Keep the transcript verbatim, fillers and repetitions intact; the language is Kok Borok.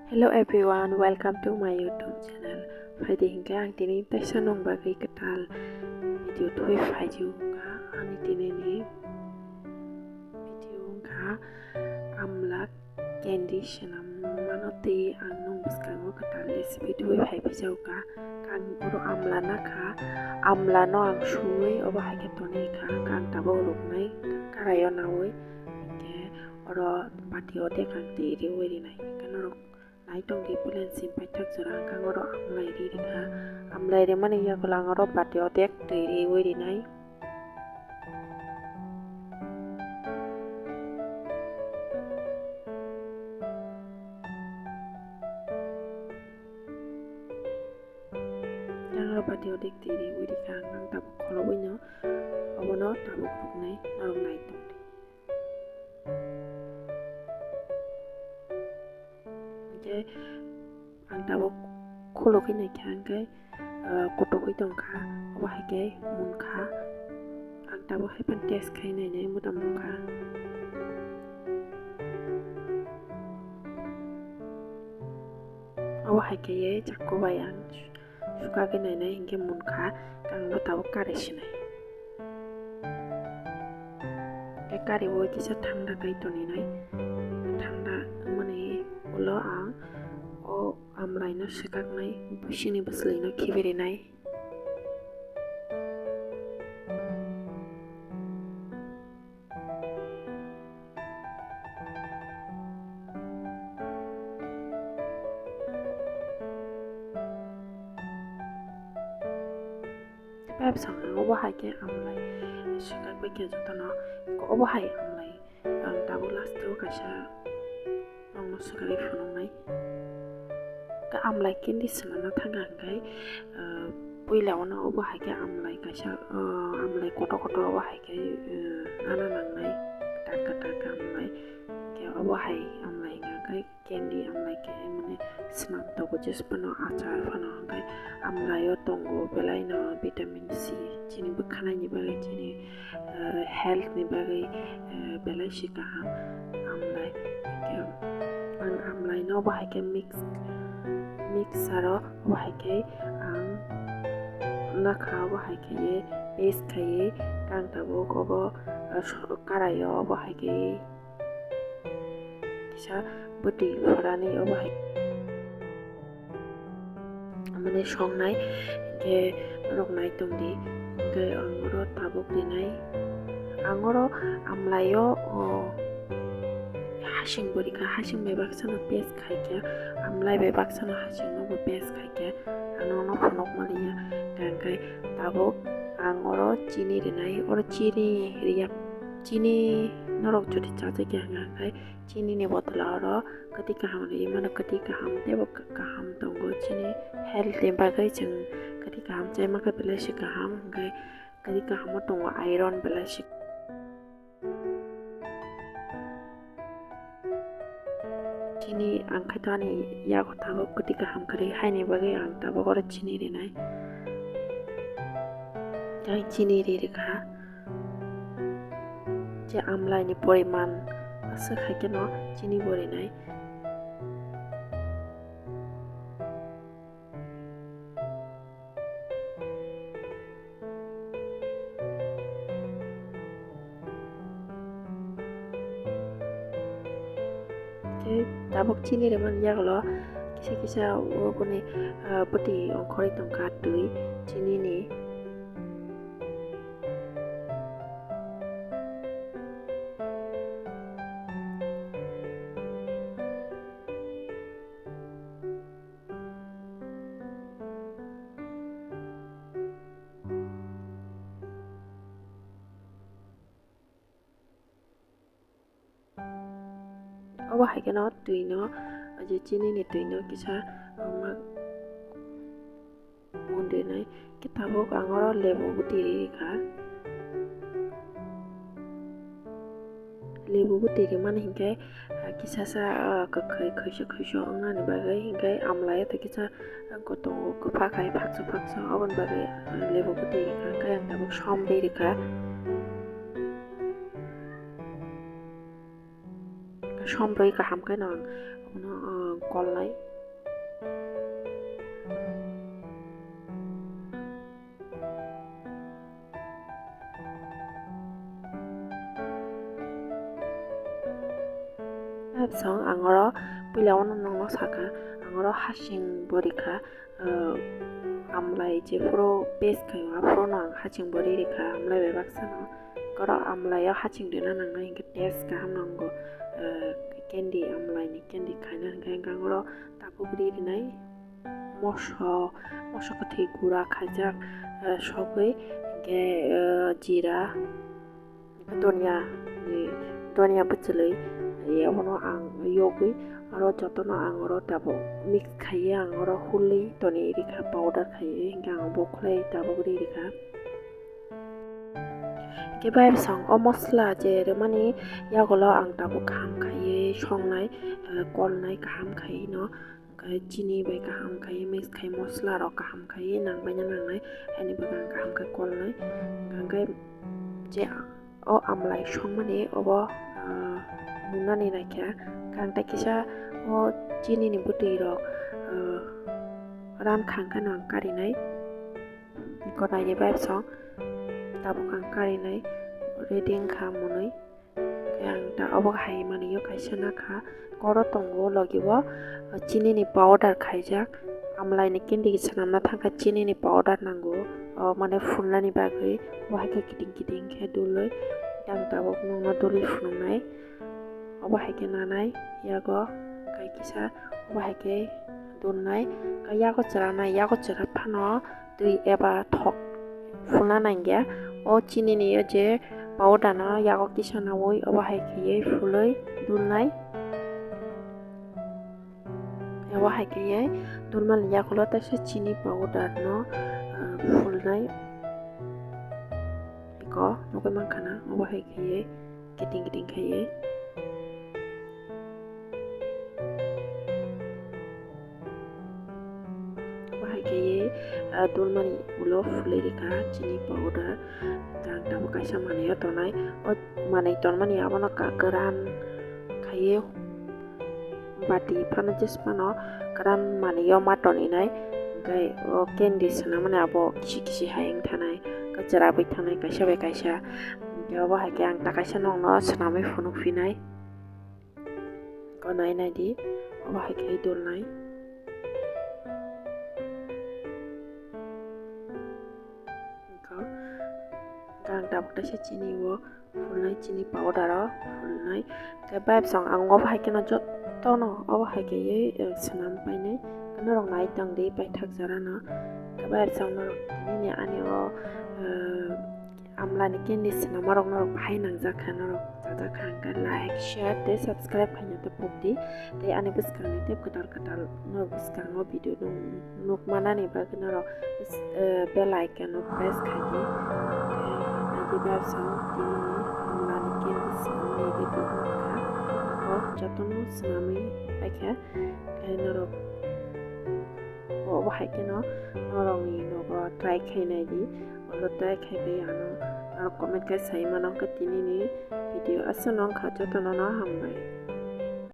Hello everyone, welcome to my YouTube channel. Phaidi hinkhe ang tini teisa nwng bagwi kwtal video twi phaijak ani tini ni video wngkha amla candy swnam mano tei ang nwng bwskango kwtal recipe twi phai phaijak kha. Ang oro amla nakha, amla no ang suwi obo hai khe tonwi kha, ang tabuk ruknai karaio nawi hinkhe oro bati odek ang twi riwi rinai. Hinkhe norok Naitong di plan sim paithak jora hwnkhe ang oro amlai ri rikha. Amlai rimani yagulo ang oro bati odek twi riwi rinai. Ang oro bati odek twi riwi rikha, ang tabuk kholobwino obono tabuk ruknai norok naitong di. Hinkhe ang tabuk khulugwi naikha, hinkhe, ah, kutukgwi tongkha, obo hai khe munkha. Ang tabuk hai phano test khai nainai, motom munkha. Obo hai khe ye chakku bai ang sukagwi nainai hinkhe munkha, ang bo tabuk kari sinai. Tei kariwi kisa thangda kai toninai. Thangda wngmani ulo ang o amlaino swkaknai, bisingni bwswlwino khibirinai. Tei pipe song ang obo hai khe amlai swkakbai khe jotono obo hai amlai ang tabuk last o kaisa nokno swkagwi phunuknai. Khe amlai candy swnamna thangkha hwnkhe, ah, puila ono obo hai khe amlai kaisa, ah, amlai kotor kotor obo hai khe, ah, nana nangnai kwtak kwtak amlai. Khe obo hai amlai hwnkhe candy amlai khe mane swnam tongo, jesa phano achar phano hwnkhe amlaio tongo belaino vitamin C, chini bwkhanaini bagwi chini ah, health ni bagwi, ah, belai se kaham amlai. Hinkhe ang amlai no bo hai khe mix, mixer o bo hai khe ang nakha, bo hai khe ye paste khai ye ang tabuk obo, ah, so-, karai o bo hai khe kisa bwtwi phorani obo hai. Mane songnai, hinkhe norok naitong di, hinkhe ang oro tabuk rinai. Ang oro amlaio, o, hasing bo rikha, hasing bai baksa no paste khaikha, amlai bai baksa no hasing no bo paste khaikha, ang nono phunuk maliya. Hinkhe tabuk ang oro chini rinai, oro chini riya, chini norok jodi chajakya hwnkhe, chini ni bottle oro kwtwi kaham rwi mano, kwtwi kaham teibo kaham tongo. Chini health ni bagwi chwng kwtwi kaham chaima khe belai se kaham, hwnkhe kwtwi kaham o tongo iron belai se. Chini ang khaito ani yago tabuk kwtwi kaham kwrwi, haini bagwi ang tabuk oro chini rinai. Tei chini ri rikha. Je amlaini poriman aswk hai kheno chini bo rinai. Tei tabuk chini rimani yagulo kisa kisa oboni, ah, bwtwi ongkhorwi tongkha twi chinini. Obo hai kheno twi no, o je chini ni twi no kisa, ah, ma-, mun rinai. Khe tabuk ang oro lebu bwtwi ri rikha. Lebu bwtwi rimani hinkhe, ah, kisa sa, ah, kwkhwi khwiso khwiso wngnani bagwi hinkhe amlai o tei kisa, ah, kotongo kwphak hai phaksa phaksa, oboni bagwi, ah, lebu bwtwi rikha, hinkhe ang tabuk som twi rikha. Sombroi kaham khe no ang obono, ah, kolnai. Absong ang oro puila ono nokno saka, ang oro hasing bo rikha, ah, amlai jephuru paste khaio, aphuru no ang hasing bo ri rikha, amlai bai baksa no. Oro amlai o hasing rina nangnai, hinkhe taste kaham nango, ah, candy, amlai ni candy khaina, hinkhe ang oro tabuk ri rinai. Moso, moso kwthwi gura khaijak, eh, sogwi, hinkhe, eh, jira, donia, eh, donia bwchwlwi, eh, abono ang yogwi, aro jotono ang oro tabuk mix khaiwi ang oro hulwi toni rikha, powder khaiwi, hinkhe ang bo khwlai tabuk ri rikha. Hinkhe bai bwsang o mosla je rwmani yagulo ang tabuk kaham khaiwi songnai, eh, kolnai kaham khaiwi no. Hwnkhe chini bai kaham khai mix khai, mosla rok kaham khai nang baina nangnai, haini bagwi ang kaham khe kolnai. Hwnkhe je o amlai songmani obo, ah, munani naikha, hwnkhe ang tei kisa o chini ni bwtwi rok, ah, ran khang kheno ang karinai. Iko naidi bai song tabuk ang karinai, ready wngkha mwnwi. Ang ta obo hai manwi o kaisa nakha, oro tongo logi o chini ni powder khaijak, amlai ni candy swnamna thangkha chini ni powder nango, o mane phulnani bagwi, obo hai khe kiting kiting khe dulwi, ang tabuk nokno dulwi phunuknai, obo hai khe nanai yago, kai kisa obo hai khe dulnai, yago chwranai, yago chwra phano twi eba thok phulna nangya. O chini ni o je powder no yago kisa nawi obo hai khaiwi phulwi dulnai. Obo hai khaiwi dulmani yagulo teisa chini powder no, ah, phulnai. Iko nugwi mankha na obo hai khaiwi kiting kiting khaiwi. Bahai khe, ah, dulmani ulo phulwi rikha chini powder. Ang tabuk kaisa manwi o tonai. O manwi tonmani abono ka-, kwran khaiwi bati phano jesphano kwran manwi o ma toninai. Hwnkhe o candy swnamani abo kisi kisi hai wng thanai. Kwchwrabwi thanai kaisa bai kaisa. Hwnkhe obo hai khe ang ta kaisa nokno swnamwi phunuk phinai. Ko nai nai di, obo hai khe dulnai. Ko, ko ang tabuk taisa chini o phulnai, chini powder o phulnai. Khe bai bwsang ang obo hai kheno jotono obo hai khe, eh, swnam painai. Norok nai tong di paithak jora no. Khe bai bwsang norok nini ani o, eh, Amlani candy swnama rok norok bahai nangjak kha, norok chajak kha hwnkhe like, share tei subscribe khaina tei pokdi. Tei ani bwskangni tei kwtal kwtal norok bwskango video nung-, nukmanani bagwi norok, eh, bell icon o press khaidi. Tei naidi bwskango tini amlani candy swnamani ready wngkha. Kok jotono swnamwi paikha. Tei norok bo, bo hai kheno norokni nogo try khai naidi. Olo try khai bai ano norok comment khai sai mano, hwnkhe tinini video aswk no wngkha, jotono no hambai.